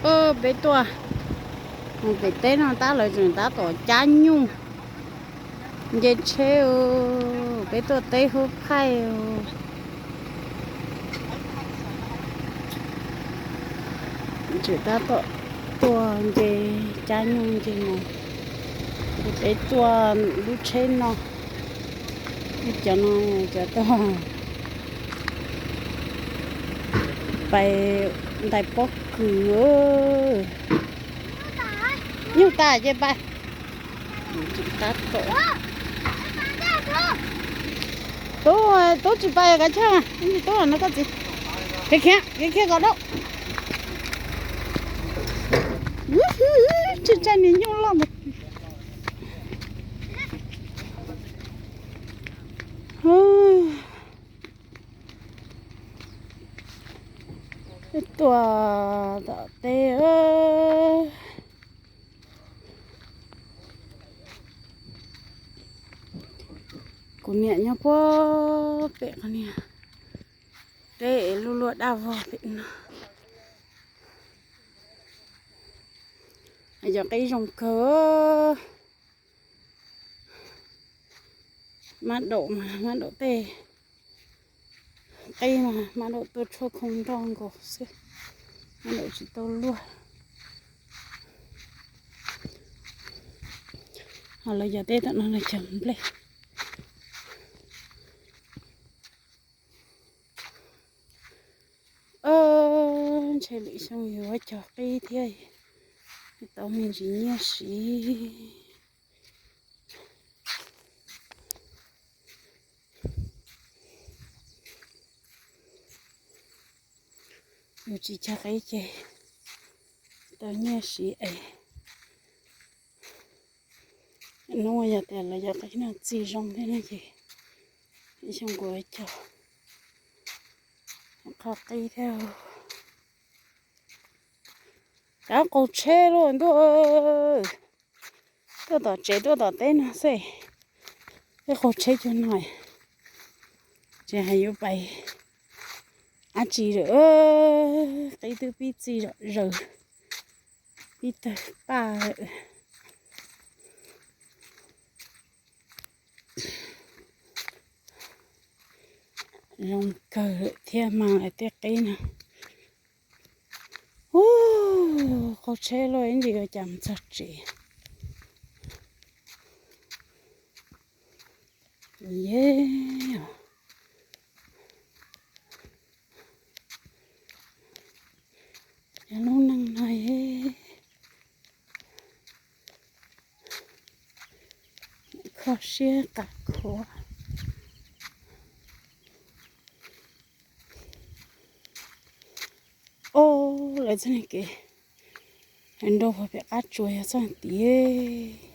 Peb tuaj mus pem teb no tab lawv tseem tab tom cab nyuj nce tsheb. Peb tuaj teb hub phaij. Tseem tab tom tuaj nce, cab nyuj nce mus. Ces peb tuaj lub tsheb no, cov no cov tuaj pais ntais pob kws. Nyuj tas ces pais. Tub, tub tsis pais kav chawj, tub no koj txiv. Khiav khiav khiav khiav kom dau. Tsis tsa niag nyuj loj ntawd. Tuaj tom teb. Kuv niam nyob puag pem qhov niag teb luaj luaj daj vog pem no. Cov qib zoo kawg. Mab daum mas mab daum tej, qib mas mab daum tuaj tshuaj khoo nroj nkaus xwb, mab daum tsis tau luaj. Ho lawv cov teb tom no lawv cog nplej. Ntshe lwm xyoo yuav cog qib thiab, tau me ntsis nyiaj siv. Yus tsis cog qib ces tau nyiaj siv es. Hnub yog tias lawv cov qib no txi zoo thiab no ces ib xyoo kuv cog qho qib thiab. Kav qaug tsheb luaj ntuj. Tuaj tom tsev tuaj tom teb no xwb, tej qaug tsheb cuag no, tsis hais yuav pais dab tsi lawm. Qib twb pib txi zom zaws, pib tawg paj lawm. Zoo kawg lawm thiab mas lawv tej qib no. Ub, qaug tsheb luaj ib ntsis ua cas mus txog tsev. Yog lub neej no kho siab qas khuav. Ob, lawv txoj kev nrau pem qab tsuas yog txoj tiag.